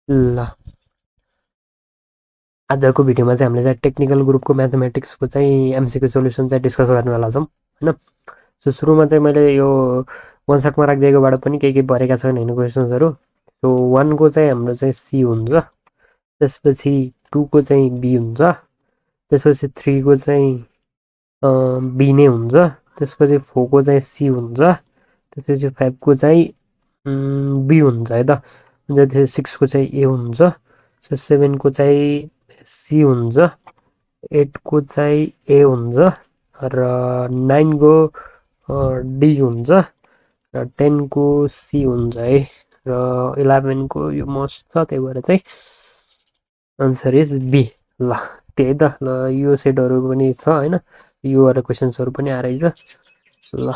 ल आजको भिडियोमा चाहिँ हामीले चाहिँ टेक्निकल ग्रुपको म्याथमेटिक्सको चाहिँ एमसिक्यू सोल्युसन चाहिँ डिस्कस गर्नेवाला छौँ होइन। सो सुरुमा चाहिँ मैले यो 1 सर्टमा राखिदिएकोबाट पनि केही केही भरेका छन् होइन क्वेसन्सहरू। सो 1को चाहिँ हाम्रो चाहिँ सी हुन्छ, त्यसपछि 2को चाहिँ बी हुन्छ, त्यसपछि 3को चाहिँ बी नै हुन्छ, त्यसपछि 4को चाहिँ सी हुन्छ, त्यसपछि 5को चाहिँ बी हुन्छ है त। त्यसपछि 6को चाहिँ ए हुन्छ, 7को चाहिँ सी हुन्छ, 8को चाहिँ ए हुन्छ र 9को डी हुन्छ र 10को सी हुन्छ है र 11को यो मस्ट छ, त्यही भएर चाहिँ आन्सर इज बी। ल त्यही त, ल यो सेटहरू पनि छ होइन, योहरू क्वेसन्सहरू पनि आइरहेछ। ल